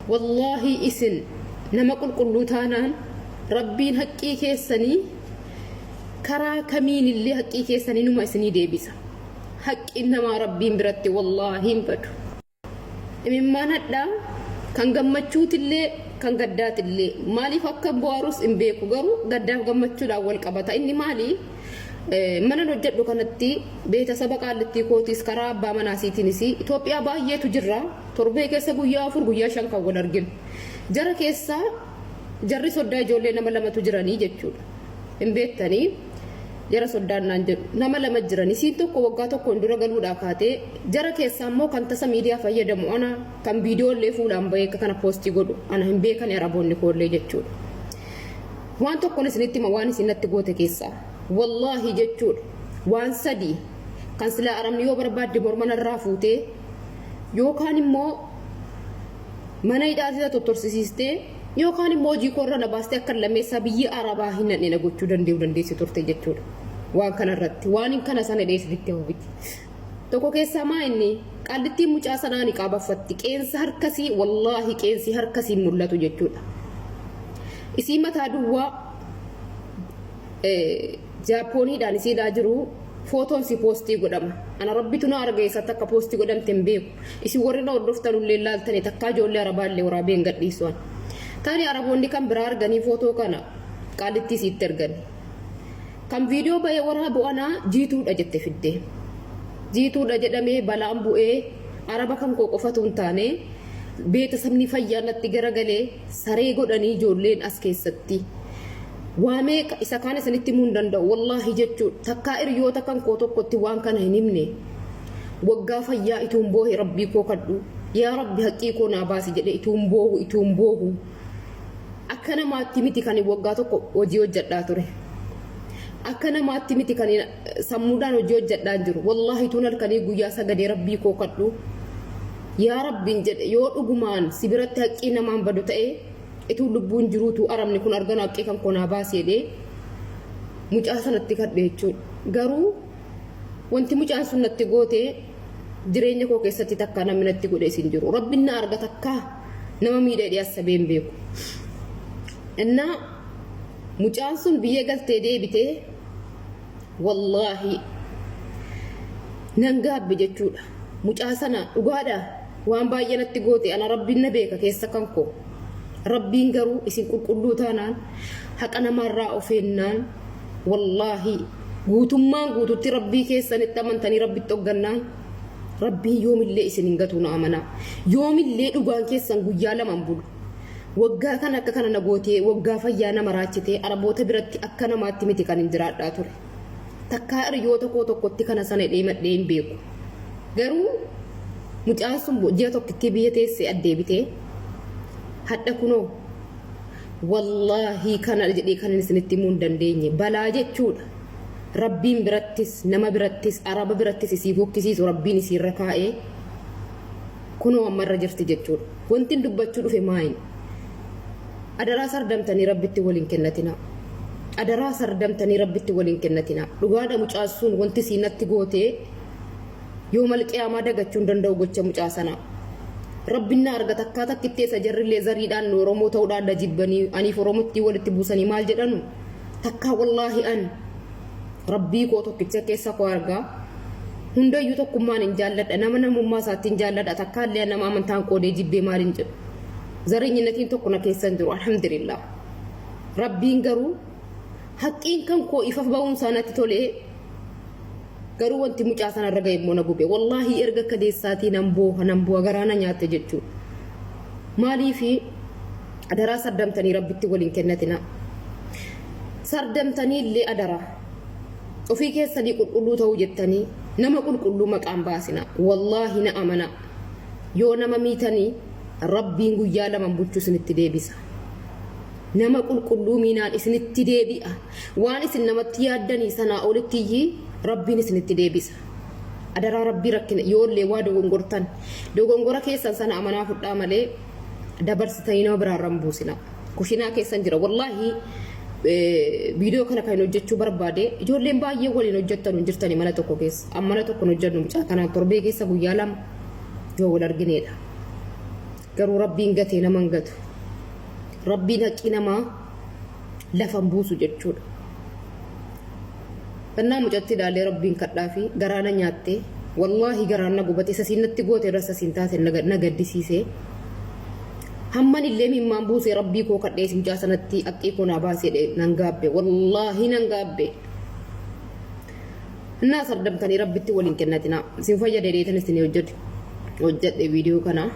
Wallaahi isin nama qulqulluu taanaan Rabbiin haqqii keessanii karaa kamiinillee haqqii keessanii numa isinii deebisa. Haqqiin namaa Rabbiin biratti wallaahi hin badu. Imimmaan hadhaa kan gammachuutillee kan gaddaatillee maaliif akka bohaarus hin beeku, garuu gaddaaf gammachuudhaan wal qabata. Inni maali? Manan hojjedhu kanatti beetasaba qaallittii kootiis karaa abbaa manaasiitiinis Itoophiyaa baay'eetu jirra. Torbee keessa guyyaa 4 guyyaa 5 kan wal arginu. Jara keessaa jarri soddaa ijoollee nama lamatu jiranii jechuudha. Hin beektanii jara soddaan naan jedhu nama lama jiran, isiin tokko waggaa tokkoon dura galuudhaa kaatee, jara keessaa immoo kan tasa miidiyaa fayyadamu ana, kan viidiyoo illee fuulaan bahee akka kana poostii godhu ana, hin beekani araboonni koollee jechuudha. Waan tokkoon isinitti hima, waan isin natti goote keessaa. Wallaahi jechuudha. Waan sadii kan silaa arabni yoo barbaadde morma narraa fuutee yookaan immoo mana hidhaa isa tottorsisiistee yookaan immoo hojii koorra na baastee akka lammeessaa biyya arabaa hin naqne na gochuu danda'u dandeessi turte jechuudha. Waan kanarratti waan hin kana sana dheessititti hawwiti. Tokko keessaa maa inni qaallittiin mucaa sanaa ni qaabaffatti, qeensa harkasii, wallaahi qeensi harkasii mul'atu jechuudha. Isii mataa duwwaa Jaappooniidhaan isiidhaa jiru footoon si poostii godhama. Ana rabbitu na arga, eessatti akka poostii godhamte hin beeku. Isin warri na hordoftan illee laaltanii takkaa ijoollee arabaa illee waraabee hin gadhiisu an. Taani araboonni kan biraa arganii footoo kana qaallittii siitti ergani. Kan viidiyoo bahee waraabu anaa jiituudha jette fiddee. Jiituudha jedhamee balaan bu'ee araba kan koo qofatu hin taane beeta sabni fayyaa natti garagalee saree godhanii ijoolleen as keessatti. Waa meeqa isa kaan isinitti himuu hin danda'u wallaahi jechuun, takkaa hiriyoota kan koo tokkotti waan kana hin himne. Waggaa fayyaa ituun boohe rabbii koo kadhu, yaa rabbi haqqii koo naa baasi jedhe ituun boohu ituun boohu. Akka namaatti miti kan waggaa tokko hojii hojjedhaa ture. Akka namaatti miti kan sammuudhaan hojii hojjedhaa jiru. Wallaahi ituun halkanii guyyaa sagadee rabbii koo kadhu. Yaa rabbiin jedhe, yoo dhugumaan si biratti haqqii namaan badu ta'e, ituu lubbuun jiruutu arabni kun arganu haqqii kan koo naa baasi jedhee mucaa sanatti kadhe jechuudha. Garuu wanti mucaan sun natti goote jireenya koo keessatti takkaa namni natti godhe isin jiru. Rabbiin na arga, takkaa nama miidha jedhee assabee hin beeku. Innaa mucaan sun biyya galtee deebitee wallaahi nan gaabbe jechuudha. Mucaa sana dhugaadha waan baay'ee natti goote, ana rabbiin na beeka keessa kan koo. Rabbiin garuu isin qulqulluu taanaan, haqa namaarraa of eennaan, wallaahi guutummaan guututti rabbii keessanitti amantanii rabbitti hoggannaan, rabbiin yoomillee isin hin gatu, na amanaa. Yoomillee dhugaan keessan guyyaa lamaan bulu. Waggaa kana akka kana na gootee waggaa fayyaa nama raachitee araboota biratti akka namaatti miti kan hin jiraadhaa ture. Takkaa hiriyoota koo tokkotti kana sana hidhee madhee hin beeku. Garuu mucaan sun ji'a tokkittii biyya teessee addeebitee hadha kunoo wallaahi kana jedhee kan isinitti himuu hin dandeenye balaa jechuudha. Rabbiin birattis, nama birattis, araba birattis isii fokkisiisu rabbiin isiirra kaa'ee kunoo ammarra jirti jechuudha. Wanti dubbachuu dhufe maayin? Adaraa sardamtanii rabbitti waliin kennatinaa. Adaraa sardamtanii rabbitti waliin kennatinaa. Dhugaadha, mucaan sun wanti isii natti gootee yoo malqiyaamaa dagachuu hin danda'u gocha mucaa sanaa. Rabbin na arga, takkaa takkittee isa jarrillee zariidhaan Oromoo ta'uudhaan na jibbanii aniif Oromottii walitti buusanii maal jedhanu takkaa, wallaahi an rabbii koo tokkicha keessa koo argaa. Hundayyuu tokkummaan hin jaalladha, nama namummaa isaatti hin jaalladha, takkaallee nama amantaan qoodee jibbee maal hin jedhu. Zarinyinatiin tokko na keessa hin jiru, alhamdulillah. Rabbiin garuu haqqiin kan koo ifa ba'uun isaa natti tolee, garuu wanti mucaa sanarra ga'e immoo na gube. Wallaahi erga kaleessaatii nan booha, nan booha, garaa na nyaatte jechuudha. Maaliifi adaraa sardamtanii rabbitti waliin kennatina. Sardamtanii illee adaraa ofii keessanii qulqulluu ta'uu jettanii nama qulqulluu maqaan baasina. Wallaahi na amana. Yoo nama miitanii rabbiin guyyaa laman bulchuu isinitti deebisa. Nama qulqulluu miinaan isinitti deebi'a. Waan isin namatti yaaddanii sanaa olitti iyyii rabbiin isinitti deebisa. Adaraa rabbii rakkina yoollee waa dogongortan dogongora keessan sana amanaa fudhaa malee dabarsitanii nama biraarra hin buusina. Kushinaa keessan jira. Wallaahi viidiyoo kana kan hojjechuu barbaade ijoolleen baay'ee waliin hojjettan hin jirtani mana tokko keessa. Amma mana tokko hin hojjennu, mucaa kanaan torbee keessa guyyaa 2 yoo wal argineedha. Garuu Rabbiin gatee nama hin gatu. Rabbiin haqqii namaa lafa hin buusu jechuudha. Innaa mucatti ilaalee Rabbiin kadhaa fi garaa na nyaatte. Wallaahi garaan na gubate isa siin natti goote irra isa siin taate na gaddisiise. Hamman illee mimmaan buusee Rabbii koo kadhee mucaa sanatti haqqii koo naa baasee nan gaabbe. Wallaahi nan gaabbe. Innaa sardamtanii Rabbitti waliin kennatinaa. Isin fayyada dheetan isin hojjedhe. Hojjedhe viidiyoo kana.